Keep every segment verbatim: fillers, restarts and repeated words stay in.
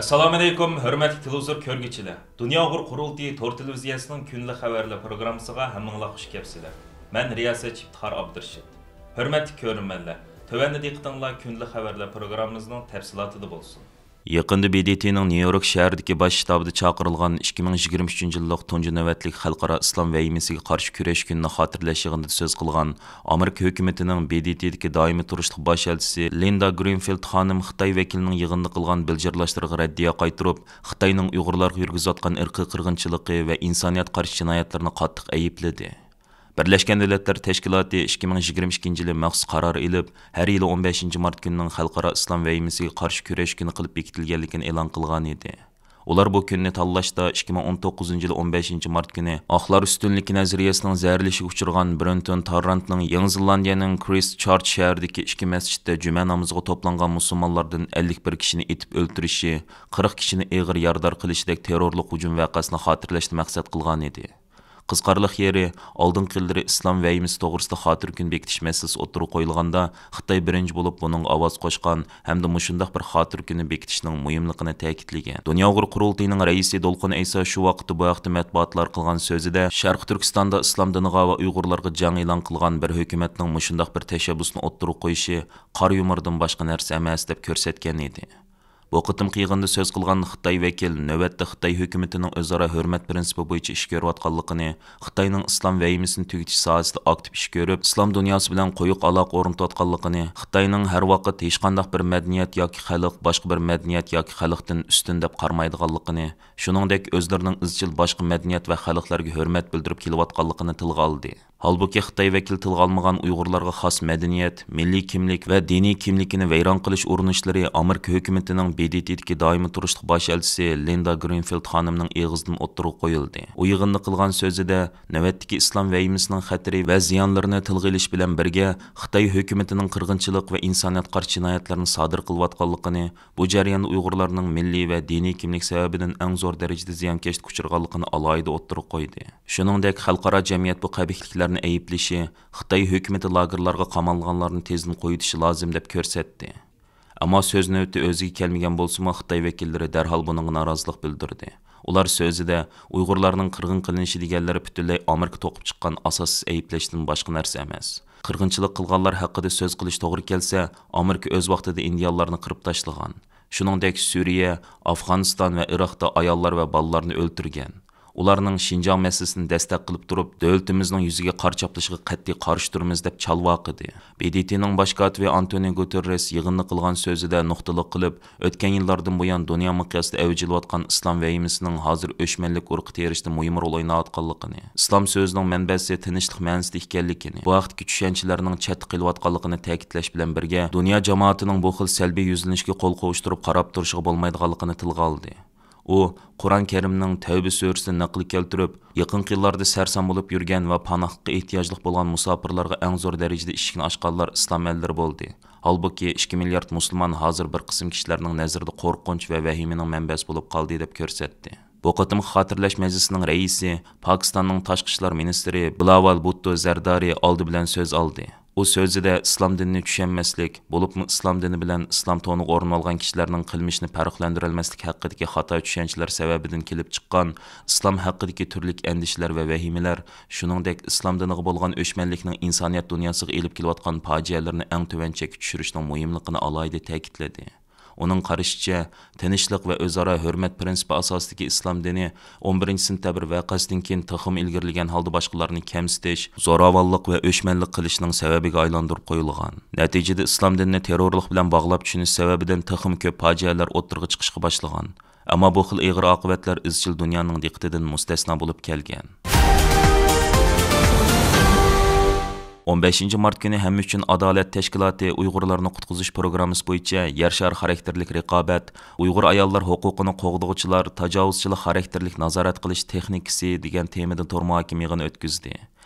ئەسسالامۇئەلەيكۇم، ھۆرمەتلىك تېلېۋىزور كۆرگۈچىلەر! دۇنيا ئۇيغۇر قۇرۇلتىيى تور تېلېۋىزىيەسىنىڭ كۈندىلىك خەۋەرلەر پروگراممىسىغا ھەممىڭلار خۇش كەپسىلەر. مەن رىياسەتچى ئىپتىخار ئابدۇرېشىت. ھۆرمەتلىك كۆرۈرمەنلەر، تۆۋەندە دىققىتىڭلار كۈندىلىك خەۋەرلەر پروگراممىمىزنىڭ تەپسىلاتىدا بولسۇن. يېقىندا ب د ت نىڭ نيۇ يورك شەھىرىدىكى باش شتابىدا چاقىرىلغان ئىككى مىڭ يىگىرمە ئۈچىنچى يىللىق تۇنجى نۆۋەتلىك خەلقئارا ئىسلام ۋەھىمىسىگە قارشى كۈرەش كۈنىنى خاتىرىلەش يىغىنىدا سۆز قىلغان ئامېرىكا ھۆكۈمىتىنىڭ ب د ت دىكى دائىمىي تۇرۇشلۇق باش ئەلچىسى لىندا گرىنفىلد خانىم خىتاي ۋەكىلىنىڭ يىغىندا قىلغان بىلجىرلاشلىرىغا رەددىيە قايتۇرۇپ، خىتاينىڭ ئۇيغۇرلارغا يۈرگۈزۈۋاتقان ئىرقىي قىرغىنچىلىقى ۋە ئىنسانىيەتكە قارشى جىنايەتلىرىنى قاتتىق ئەيىبلىدى. بىرلەشكەن دۆلەتلەر تەشكىلاتى ئىككى مىڭ يىگىرمە ئىككىنچى يىلى مەخسۇس قارار ئېلىپ، ھەر يىلى ئون بەشىنچى مارت كۈنىنىڭ خەلقئارا ئىسلام ۋەھىمىسىگە قارشى كۈرەش كۈنى قىلىپ بېكىتىلگەنلىكىنى ئېلان قىلغان ئىدى. ئۇلار بۇ كۈننى تاللاشتا، ئىككى مىڭ ئون توققۇزىنچى يىلى ئون بەشىنچى مارت كۈنى ئاقلار ئۈستۈنلۈكى نەزەرىيەسىنىڭ زەھەرلىشىگە ئۇچرىغان برېنتون تاررانتنىڭ يېڭى زېلاندىيەنىڭ كرىستچارچ شەھىرىدىكى ئىككى مەسچىتتە جۈمە نامىزىغا توپلانغان مۇسۇلمانلاردىن ئەللىك بىر كىشىنى ئېتىپ ئۆلتۈرۈشى، قىرىق كىشىنى ئېغىر يارىدار قىلىشىدەك تېررورلۇق ھۇجۇم ۋەقەسىنى خاتىرىلەشنى مەقسەت قىلغان ئىدى. قىزىقارلىق يېرى، ئالدىنقى يىللىرى ئىسلام ۋەھىمىسى توغرىسىدا خاتىرە كۈنى بېكىتىش مەسىلىسى ئوتتۇرىغا قويۇلغاندا، خىتاي بىرىنچى بولۇپ بۇنىڭغا ئاۋاز قوشقان ھەمدە مۇشۇنداق بىر خاتىرە كۈنى بېكىتىشنىڭ مۇھىملىقىنى تەكىتلىگەن. دۇنيا ئۇيغۇر قۇرۇلتىيىنىڭ رەئىسى دولقۇن ئەيسا شۇ ۋاقىتتا بۇ ھەقتە مەتبۇئاتلارغا قىلغان سۆزىدە، شەرقىي تۈركىستاندا ئىسلام دىنىغا ۋە ئۇيغۇرلارغا جەڭ ئېلان قىلغان بىر ھۆكۈمەتنىڭ مۇشۇنداق بىر تەشەببۇسنى ئوتتۇرىغا قويۇشى قارا يۇمۇردىن باشقا نەرسە ئەمەس، دەپ كۆرسەتكەن ئىدى. بۇ قېتىمقى يىغىندا سۆز قىلغان خىتاي ۋەكىل نۆۋەتتە خىتاي ھۆكۈمىتىنىڭ ئۆزئارا ھۆرمەت پىرىنسىپى بويىچە ئىش كۆرۈۋاتقانلىقىنى، خىتاينىڭ ئىسلام ۋەھىمىسىنى تۈگىتىش ساھەسىدە ئاكتىپ ئىش كۆرۈپ، ئىسلام دۇنياسى بىلەن قويۇق ئالاقە ئورنىتىۋاتقانلىقىنى، خىتاينىڭ ھەر ۋاقىت ھېچقانداق بىر مەدەنىيەت ياكى خەلق باشقا بىر مەدەنىيەت ياكى خەلقتىن ئۈستۈن دەپ قارىمايدىغانلىقىنى، شۇنىڭدەك ئۆزلىرىنىڭ ئىزچىل باشقا مەدەنىيەت ۋە خەلقلەرگە ھۆرمەت بىلدۈرۈپ كېلىۋاتقانلىقىنى تىلغا ئالدى. ھالبۇكى، خىتاي ۋەكىلى تىلغا ئالمىغان ئۇيغۇرلارغا خاس مەدەنىيەت، مىللىي كىملىك ۋە دىنىي كىملىكىنى ۋەيران قىلىش ئۇرۇنۇشلىرى ئامېرىكا ھۆكۈمىتىنىڭ ب د ت دىكى دائىمىي تۇرۇشلۇق باش ئەلچىسى لىندا گرىنفىلد خانىمنىڭ ئېغىزىدىن ئوتتۇرىغا قويۇلدى. ئۇ يىغىندا قىلغان سۆزىدە، نۆۋەتتىكى ئىسلام ۋەھىمىسىنىڭ خەتىرى ۋە زىيانلىرىنى تىلغا ئېلىش بىلەن بىرگە، خىتاي ھۆكۈمىتىنىڭ قىرغىنچىلىق ۋە ئىنسانىيەتكە قارشى جىنايەتلەرنى سادىر قىلىۋاتقانلىقىنى، بۇ جەرياندا ئۇيغۇرلارنىڭ مىللىي ۋە دىنىي كىملىك سەۋەبىدىن ئەڭ زور دەرىجىدە زىيانكەشلىككە ئۇچرىغانلىقىنى ئالاھىدە ئوتتۇرىغا قويدى. شۇنىڭدەك، خەلقئارا جەمئىيەت بۇ قەبىھلىكلەرنى ئەيىبلىشى، خىتاي ھۆكۈمىتى لاگېرلارغا قامالغانلارنى تېزدىن قويۇۋېتىشى لازىم، دەپ كۆرسەتتى. ئەمما سۆز نۆۋىتى ئۆزىگە كەلمىگەن بولسىمۇ، خىتاي ۋەكىللىرى دەرھال بۇنىڭغا نارازىلىق بىلدۈردى. ئۇلار سۆزىدە، ئۇيغۇرلارنىڭ قىرغىن قىلىنىشى دېگەنلىرى پۈتۈنلەي ئامېرىكا توقۇپ چىققان ئاساسسىز ئەيىبلەشتىن باشقا نەرسە ئەمەس. قىرغىنچىلىق قىلغانلار ھەققىدە سۆز قىلىش توغرا كەلسە، ئامېرىكا ئۆز ۋاقتىدا ئىندىيانلارنى قىرىپ تاشلىغان. شۇنىڭدەك سۈرىيە، ئافغانىستان ۋە ئىراقتا ئاياللار ۋە بالىلارنى ئۆلتۈرگەن. ئۇلارنىڭ شىنجاڭ مەسىلىسىنى دەستەك قىلىپ تۇرۇپ، دۆلىتىمىزنىڭ يۈزىگە قارا چاپلىشىغا قەتئىي قارشى تۇرىمىز، دەپ چالۋاقىدى. ب د ت نىڭ باش كاتىپى ئانتونىيو گۇتېررېس يىغىندا قىلغان سۆزىدە نۇقتىلىق قىلىپ، ئۆتكەن يىللاردىن بۇيان دۇنيا مىقياسىدا ئەۋج ئېلىۋاتقان ئىسلام ۋەھىمىسىنىڭ ھازىر ئۆچمەنلىك ئۇرۇقى تېرىشتا مۇھىم رول ئويناۋاتقانلىقىنى، ئىسلام سۆزىنىڭ مەنبەسى تىنچلىق مەنىسىدە ئىكەنلىكىنى، بۇ ھەقتىكى چۈشەنچىلەرنىڭ چەتتە قېلىۋاتقانلىقىنى تەكىتلەش بىلەن بىرگە، دۇنيا جامائىتىنىڭ بۇ خىل سەلبىي يۈزلىنىشكە قول قوۋۇشتۇرۇپ قاراپ تۇرۇشىغا بولمايدىغانلىقىنى تىلغا ئالدى. ئۇ قۇرئان كەرىمنىڭ تەۋبە سۈرىسىدىن نەقىل كەلتۈرۈپ، يېقىنقى يىللاردا سەرسان بولۇپ يۈرگەن ۋە پاناھلىققا ئېھتىياجلىق بولغان مۇساپىرلارغا ئەڭ زور دەرىجىدە ئىشىكنى ئاچقانلار ئىسلام ئەللىرى بولدى. ھالبۇكى، ئىككى مىليارد مۇسۇلمان ھازىر بىر قىسىم كىشىلەرنىڭ نەزىرىدە قورقۇنچ ۋە ۋەھىمىنىڭ مەنبەسى بولۇپ قالدى، دەپ كۆرسەتتى. بۇ قېتىمقى خاتىرىلەش مەجلىسىنىڭ رەئىسى، پاكىستاننىڭ تاشقى ئىشلار مىنىستىرى بىلاۋال بۇتتو زەردارى ئالدى بىلەن سۆز ئالدى. ئۇ سۆزىدە ئىسلام دىنىنى چۈشەنمەسلىك، بولۇپمۇ ئىسلام دىنى بىلەن ئىسلام تونىغا ئورىنىۋالغان كىشىلەرنىڭ قىلمىشىنى پەرقلەندۈرەلمەسلىك ھەققىدىكى خاتا چۈشەنچىلەر سەۋەبىدىن كېلىپ چىققان ئىسلام ھەققىدىكى تۈرلۈك ئەندىشىلەر ۋە ۋەھىمىلەر، شۇنىڭدەك ئىسلام دىنىغا بولغان ئۆچمەنلىكنىڭ ئىنسانىيەت دۇنياسىغا ئېلىپ كېلىۋاتقان پاجىئەلىرىنى ئەڭ تۆۋەن چەككە چۈشۈرۈشنىڭ مۇھىملىقىنى ئالاھىدە تەكىتلىدى. ئۇنىڭ قارىشىچە، تىنچلىق ۋە ئۆزئارا ھۆرمەت پىرىنسىپى ئاساسىدىكى ئىسلام دىنى ئون بىرىنچى سېنتەبىر ۋەقەسىدىن كېيىن تېخىمۇ ئىلگىرىلىگەن ھالدا باشقىلارنى كەمسىتىش، زوراۋانلىق ۋە ئۆچمەنلىك قىلىشنىڭ سەۋەبىگە ئايلاندۇرۇپ قويۇلغان. نەتىجىدە ئىسلام دىنىنى تېررورلۇق بىلەن باغلاپ چۈشىنىش سەۋەبىدىن تېخىمۇ كۆپ پاجىئەلەر ئوتتۇرىغا چىقىشقا باشلىغان. ئەمما بۇ خىل ئېغىر ئاقىۋەتلەر ئىزچىل دۇنيانىڭ دىققىتىدىن مۇستەسنا بولۇپ كەلگەن. ئون بەشىنچى مارت كۈنى ھەممە ئۈچۈن ئادالەت تەشكىلاتى ئۇيغۇرلارنى قۇتقۇزۇش پروگراممىسى بويىچە يەر شارى خاراكتېرلىك رىقابەت، ئۇيغۇر ئاياللار ھوقۇقىنى قوغدىغۇچىلار، تاجاۋۇزچىلىق خاراكتېرلىك نازارەت قىلىش تېخنىكىسى دېگەن تېمىدا تور مۇھاكىمە يىغىنى ئۆتكۈزدى.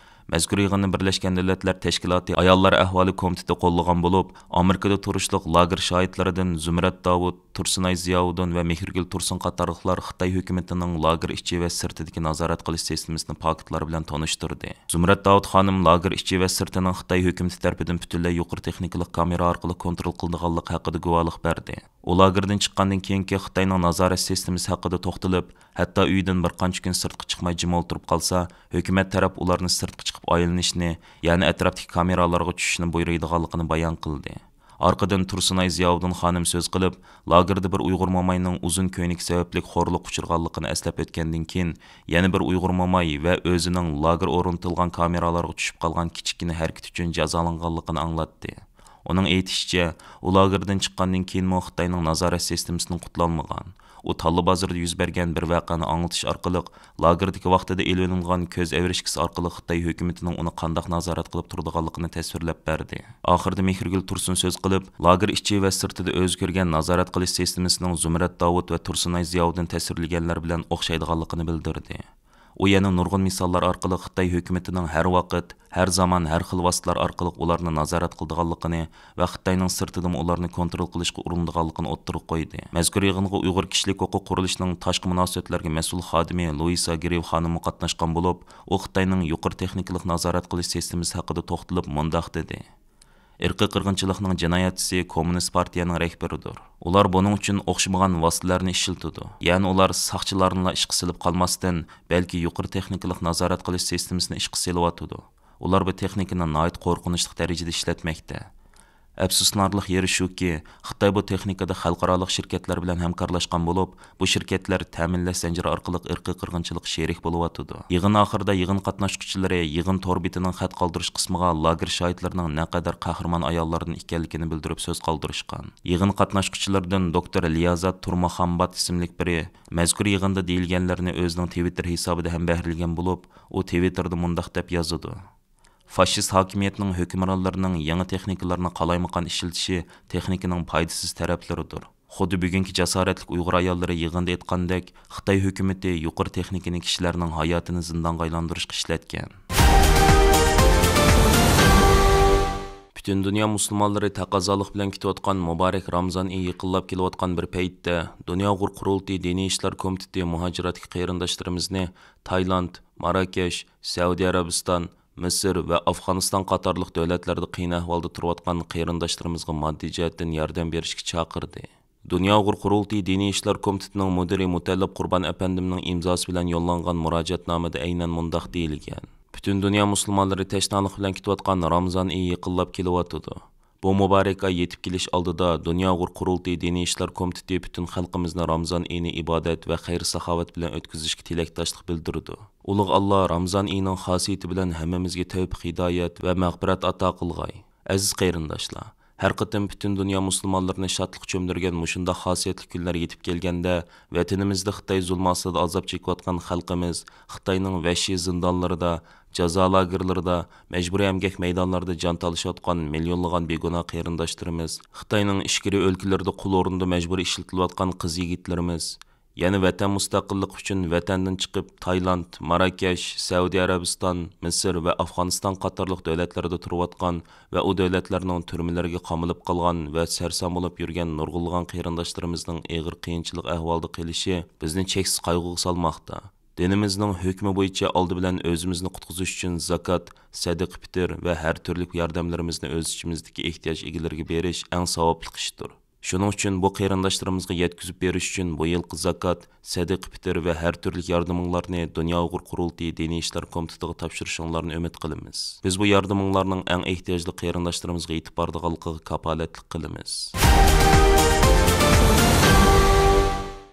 مەزكۇر يىغىننى بىرلەشكەن دۆلەتلەر تەشكىلاتى ئاياللار ئەھۋالى كومىتېتى قوللىغان بولۇپ، ئامېرىكىدا تۇرۇشلۇق لاگېر شاھىتلىرىدىن زۇمرەت داۋۇت، تۇرسۇنئاي زىياۋۇدۇن ۋە مېھرىگۈل تۇرسۇن قاتارلىقلار خىتاي ھۆكۈمىتىنىڭ لاگېر ئىچى ۋە سىرتىدىكى نازارەت قىلىش سىستېمىسىنى پاكىتلار بىلەن تونۇشتۇردى. زۇمرەت داۋۇت خانىم لاگېر ئىچى ۋە سىرتىنىڭ خىتاي ھۆكۈمىتى تەرىپىدىن پۈتۈنلەي يۇقىرى تېخنىكىلىق كامېرا ئارقىلىق كونترول قىلىدىغانلىقى ھەققىدە گۇۋاھلىق بەردى. ئۇ لاگېردىن چىققاندىن كېيىنكى خىتاينىڭ نازارەت سىستېمىسى ھەققىدە توختىلىپ، ھەتتا ئۆيىدىن بىر قانچە كۈن سىرتقا چىقماي جىم ئولتۇرۇپ قالسا، ھۆكۈمەت تەرەپ ئۇلارنى سىرتقا چىقىپ ئايلىنىشنى، يەنى ئەتراپتىكى كامېرالارغا چۈشۈشنى بۇيرۇيدىغانلىقىنى بايان قىلدى. ئارقىدىن تۇرسۇنئاي زىياۋۇدۇن خانىم سۆز قىلىپ، لاگېردا بىر ئۇيغۇر موماينىڭ ئۇزۇن كۆينىكى سەۋەبلىك خورلۇققا ئۇچرىغانلىقىنى ئەسلەپ ئۆتكەندىن كېيىن، يەنە بىر ئۇيغۇر موماي ۋە ئۆزىنىڭ لاگېر ئورنىتىلغان كامېرالارغا چۈشۈپ قالغان كىچىككىنە ھەرىكىتى ئۈچۈن جازالانغانلىقىنى ئاڭلاتتى. ئۇنىڭ ئېيتىشىچە، ئۇ لاگېردىن چىققاندىن كېيىنمۇ خىتاينىڭ نازارەت سىستېمىسىدىن قۇتۇلالمىغان. ئۇ تاللا بازىرىدا يۈز بەرگەن بىر ۋەقەنى ئاڭلىتىش ئارقىلىق، لاگېردىكى ۋاقتىدا ئېلىۋېلىنغان كۆز ئەۋرىشكىسى ئارقىلىق خىتاي ھۆكۈمىتىنىڭ ئۇنى قانداق نازارەت قىلىپ تۇرىدىغانلىقىنى تەسۋىرلەپ بەردى. ئاخىرىدا مېھرىگۈل تۇرسۇن سۆز قىلىپ، لاگېر ئىچى ۋە سىرتىدا ئۆزى كۆرگەن نازارەت قىلىش سىستېمىسىنىڭ زۇمرەت داۋۇت ۋە تۇرسۇنئاي زىياۋۇدۇن تەسۋىرلىگەنلەر بىلەن ئوخشايدىغانلىقىنى بىلدۈردى. ئۇ يەنە نۇرغۇن مىساللار ئارقىلىق خىتاي ھۆكۈمىتىنىڭ ھەر ۋاقىت، ھەر زامان، ھەر خىل ۋاسىتىلەر ئارقىلىق ئۇلارنى نازارەت قىلىدىغانلىقىنى ۋە خىتاينىڭ سىرتىدىمۇ ئۇلارنى كونترول قىلىشقا ئۇرۇنىدىغانلىقىنى ئوتتۇرىغا قويدى. مەزكۇر يىغىنغا ئۇيغۇر كىشىلىك ھوقۇق قۇرۇلۇشىنىڭ تاشقى مۇناسىۋەتلەرگە مەسئۇل خادىمى لۇئىسا گرېۋ خانىممۇ قاتناشقان بولۇپ، ئۇ خىتاينىڭ يۇقىرى تېخنىكىلىق نازارەت قىلىش سىستېمىسى ھەققىدە توختىلىپ مۇنداق دېدى: ئىرقىي قىرغىنچىلىقنىڭ جىنايەتچىسى كوممۇنىست پارتىيەنىڭ رەھبىرىدۇر. ئۇلار بۇنىڭ ئۈچۈن ئوخشىمىغان ۋاسىتىلەرنى ئىشلىتىدۇ. يەنى ئۇلار ساقچىلارنىلا ئىشقا سېلىپ قالماستىن، بەلكى يۇقىرى تېخنىكىلىق نازارەت قىلىش سىستېمىسىنى ئىشقا سېلىۋاتىدۇ. ئۇلار بۇ تېخنىكىنى ناھايىتى قورقۇنچلۇق دەرىجىدە ئىشلەتمەكتە. ئەپسۇسلىنارلىق يېرى شۇكى، خىتاي بۇ تېخنىكىدا خەلقئارالىق شىركەتلەر بىلەن ھەمكارلاشقان بولۇپ، بۇ شىركەتلەر تەمىنلەش زەنجىرى ئارقىلىق ئىرقىي قىرغىنچىلىققا شېرىك بولۇۋاتىدۇ. يىغىن ئاخىرىدا يىغىن قاتناشقۇچىلىرى يىغىن تور بېتىنىڭ خەت قالدۇرۇش قىسمىغا لاگېر شاھىتلىرىنىڭ نەقەدەر قەھرىمان ئاياللاردىن ئىكەنلىكىنى بىلدۈرۈپ سۆز قالدۇرۇشقان. يىغىن قاتناشقۇچىلىرىدىن دوكتور لىيازات تۇرمۇخامبات ئىسىملىك بىرى مەزكۇر يىغىندا دېيىلگەنلەرنى ئۆزىنىڭ تىۋىتتېر ھېسابىدا ھەم بەھرىلىگەن بولۇپ، ئۇ تىۋىتتېردا مۇنداق دەپ يازىدۇ: فاشىست ھاكىمىيەتنىڭ ھۆكۈمرانلىرىنىڭ يېڭى تېخنىكىلارنى قالايمىقان ئىشلىتىشى تېخنىكىنىڭ پايدىسىز تەرەپلىرىدۇر. خۇددى بۈگۈنكى جاسارەتلىك ئۇيغۇر ئاياللىرى يىغىندا ئېيتقاندەك، خىتاي ھۆكۈمىتى يۇقىرى تېخنىكىنى كىشىلەرنىڭ ھاياتىنى زىندانغا ئايلاندۇرۇشقا ئىشلەتكەن. پۈتۈن دۇنيا مۇسۇلمانلىرى تەقەززالىق بىلەن كۈتۈۋاتقان مۇبارەك رامزان ئېيى يېقىنلاپ كېلىۋاتقان بىر پەيتتە، دۇنيا ئۇيغۇر قۇرۇلتىيى دىنىي ئىشلار كومىتېتى مۇھاجىرەتتىكى قېرىنداشلىرىمىزنى تايلاند، ماراكەش، سەئۇدى ئەرەبىستان، مىسىر ۋە ئافغانىستان قاتارلىق دۆلەتلەردە قىيىن ئەھۋالدا تۇرۇۋاتقان قېرىنداشلىرىمىزغا ماددىي جەھەتتىن ياردەم بېرىشكە چاقىردى. دۇنيا ئۇيغۇر قۇرۇلتىيى دىنىي ئىشلار كومىتېتىنىڭ مۇدىرى مۇتەللىپ قۇربان ئەپەندىمنىڭ ئىمزاسى بىلەن يوللانغان مۇراجىئەتنامىدە ئەينەن مۇنداق دېيىلگەن: پۈتۈن دۇنيا مۇسۇلمانلىرى تەشنالىق بىلەن كۈتۈۋاتقان رامزان ئېيى يېقىنلاپ كېلىۋاتىدۇ. بۇ مۇبارەك ئاي يېتىپ كېلىش ئالدىدا، دۇنيا ئۇيغۇر قۇرۇلتىيى دىنىي ئىشلار كومىتېتى پۈتۈن خەلقىمىزنى رامزان ئېيىنى ئىبادەت ۋە خەير-ساخاۋەت بىلەن ئۆتكۈزۈشكە تىلەكداشلىق بىلدۈرىدۇ. ئۇلۇغ ئاللا رامزان ئېيىنىڭ خاسىيىتى بىلەن ھەممىمىزگە تەۋپىق-ھىدايەت ۋە مەغپىرەت ئاتا قىلغاي. ئەزىز قېرىنداشلار، ھەر قېتىم پۈتۈن دۇنيا مۇسۇلمانلىرىنى شادلىققا چۆمدۈرگەن مۇشۇنداق خاسىيەتلىك كۈنلەر يېتىپ كەلگەندە، ۋەتىنىمىزدە خىتاي زۇلمى ئاستىدا ئازاب چېكىۋاتقان خەلقىمىز، خىتاينىڭ ۋەھشىي زىندانلىرىدا، جازا لاگېرلىرىدا، مەجبۇرىي ئەمگەك مەيدانلىرىدا جان تالىشىۋاتقان مىليونلىغان بىگۇناھ قېرىنداشلىرىمىز، خىتاينىڭ ئىچكىرى ئۆلكىلىرىدە قۇل ئورنىدا مەجبۇرىي ئىشلىتىلىۋاتقان قىز يىگىتلىرىمىز، يەنە ۋەتەن مۇستەقىللىقى ئۈچۈن ۋەتەندىن چىقىپ، تايلاند، ماراكەش، سەئۇدى ئەرەبىستان، مىسىر ۋە ئافغانىستان قاتارلىق دۆلەتلەردە تۇرۇۋاتقان ۋە ئۇ دۆلەتلەرنىڭ تۈرمىلىرىگە قامىلىپ قالغان ۋە سەرسان بولۇپ يۈرگەن نۇرغۇنلىغان قېرىنداشلىرىمىزنىڭ ئېغىر قىيىنچىلىق ئەھۋالدا قېلىشى بىزنى چەكسىز قايغۇغا سالماقتا. دىنىمىزنىڭ ھۆكمى بويىچە ئالدى بىلەن ئۆزىمىزنى قۇتقۇزۇش ئۈچۈن زاكات، سەدىقە پىتىر ۋە ھەر تۈرلۈك ياردەملىرىمىزنى ئۆز ئىچىمىزدىكى ئېھتىياج ئىگىلىرىگە بېرىش ئەڭ ساۋابلىق ئىشتۇر. شۇنىڭ ئۈچۈن بۇ قېرىنداشلىرىمىزغا يەتكۈزۈپ بېرىش ئۈچۈن بۇ يىلقى زاكات، سەدىقە پىتىر ۋە ھەر تۈرلۈك ياردىمىڭلارنى دۇنيا ئۇيغۇر قۇرۇلتىيى دىنىي ئىشلار كومىتېتىغا تاپشۇرۇشۇڭلارنى ئۈمىد قىلىمىز. بىز بۇ ياردىمىڭلارنىڭ ئەڭ ئېھتىياجلىق قېرىنداشلىرىمىزغا يېتىپ بارىدىغانلىقىغا كاپالەتلىك قىلىمىز.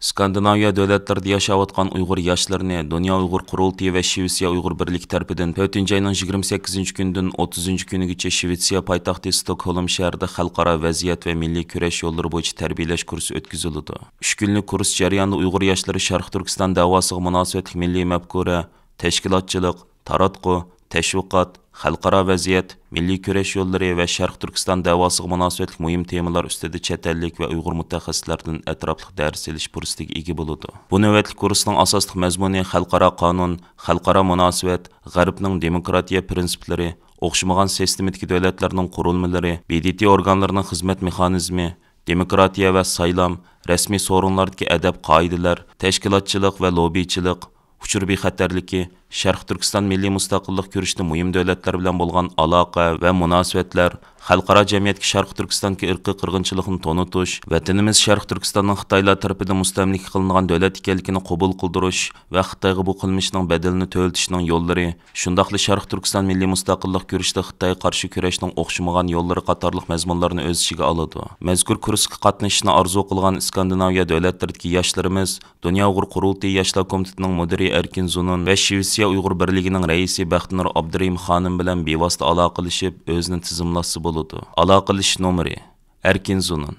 ئىسكاندىناۋىيە دۆلەتلىرىدە ياشاۋاتقان ئۇيغۇر ياشلىرىنى دۇنيا ئۇيغۇر قۇرۇلتىيى ۋە شىۋېتسىيە ئۇيغۇر بىرلىكى تەرىپىدىن تۆتىنچى ئاينىڭ يىگىرمە سەككىزىنچى كۈنىدىن ئوتتۇزىنچى كۈنىگىچە شىۋېتسىيە پايتەختى ستوكھولم شەھىرىدە خەلقئارا ۋەزىيەت ۋە مىللىي كۈرەش يوللىرى بويىچە تەربىيەلەش كۇرسى ئۆتكۈزۈلىدۇ. ئۈچ كۈنلۈك كۇرس جەريانىدا ئۇيغۇر ياشلىرى شەرقىي تۈركىستان دەۋاسىغا مۇناسىۋەتلىك مىللىي مەپكۇرە، تەشكىلاتچىلىق، تاراتقۇ، تەشۋىقات، خەلقئارا ۋەزىيەت، مىللىي كۈرەش يوللىرى ۋە شەرقىي تۈركىستان دەۋاسىغا مۇناسىۋەتلىك مۇھىم تېمىلار ئۈستىدە چەت ئەللىك ۋە ئۇيغۇر مۇتەخەسسىسلەردىن ئەتراپلىق دەرس ئېلىش پۇرسىتىگە ئىگە بولىدۇ. بۇ نۆۋەتلىك كۇرسنىڭ ئاساسلىق مەزمۇنى خەلقئارا قانۇن، خەلقئارا مۇناسىۋەت، غەربنىڭ دېموكراتىيە پىرىنسىپلىرى، ئوخشىمىغان سىستېمىدىكى دۆلەتلەرنىڭ قۇرۇلمىلىرى، ب د ت ئورگانلىرىنىڭ خىزمەت مېخانىزمى، دېموكراتىيە ۋە سايلام، رەسمىي سورۇنلاردىكى ئەدەپ-قائىدىلەر، تەشكىلاتچىلىق ۋە لوببىچىلىق، ئۇچۇر بىخەتەرلىكى، شەرقىي تۈركىستان مىللىي مۇستەقىللىق كۈرىشىدە مۇھىم دۆلەتلەر بىلەن بولغان ئالاقە ۋە مۇناسىۋەتلەر، خەلقئارا جەمئىيەتكە شەرقىي تۈركىستاندىكى ئىرقىي قىرغىنچىلىقنى تونۇتۇش، ۋەتىنىمىز شەرقىي تۈركىستاننىڭ خىتايلار تەرىپىدىن مۇستەملىكە قىلىنغان دۆلەت ئىكەنلىكىنى قوبۇل قىلدۇرۇش ۋە خىتايغا بۇ قىلمىشنىڭ بەدىلىنى تۆلىتىشنىڭ يوللىرى، شۇنداقلا شەرقىي تۈركىستان مىللىي مۇستەقىللىق كۈرىشىدە خىتايغا قارشى كۈرەشنىڭ ئوخشىمىغان يوللىرى قاتارلىق مەزمۇنلارنى ئۆز ئىچىگە ئالىدۇ. مەزكۇر كۇرسقا قاتنىشىشنى ئارزۇ قىلغان ئىسكاندىناۋىيە دۆلەتلىرىدىكى ياشلىرىمىز دۇنيا ئۇيغۇر قۇرۇلتىيى ياشلار كومىتېتىنىڭ مۇدىرى ئەركىن زۇنۇن ۋە شىۋېتسىيە ئۇيغۇر بىرلىكىنىڭ رەئىسى بەختىنۇر ئابدۇرېھىم خانىم بىلەن بىۋاسىتە ئالاقىلىشىپ، ئۆزىنى تىزىملاتسا بولىدۇ. ئالاقىلىشىش نومۇرى: ئەركىن زۇنۇن،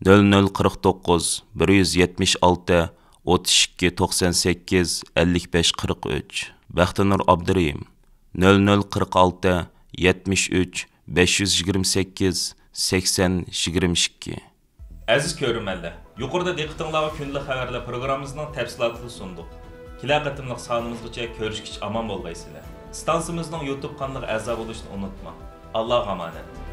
نۆل نۆل قىرىق توققۇز، بىر يۈز يەتمىش ئالتە، ئوتتۇز ئىككى، توقسان سەككىز، ئەللىك بەش، قىرىق ئۈچ. بەختىنۇر ئابدۇرېھىم، نۆل نۆل قىرىق ئالتە، يەتمىش ئۈچ، بەش يۈز يىگىرمە سەككىز، سەكسەن، يىگىرمە ئىككى. ئەزىز كۆرۈرمەنلەر، يۇقىرىدا دىققىتىڭلارغا كۈندىلىك خەۋەرلەر پروگراممىمىزنىڭ تەپسىلاتىنى سۇندۇق. كېلەر قېتىملىق سانىمىزغىچە كۆرۈشكىچە ئامان بولغايسىلەر. ئىستانسىمىزنىڭ يۇتۇب قانىلىغا ئەزا بولۇشنى ئۇنتۇماڭ. ئاللاغا ئامانەت.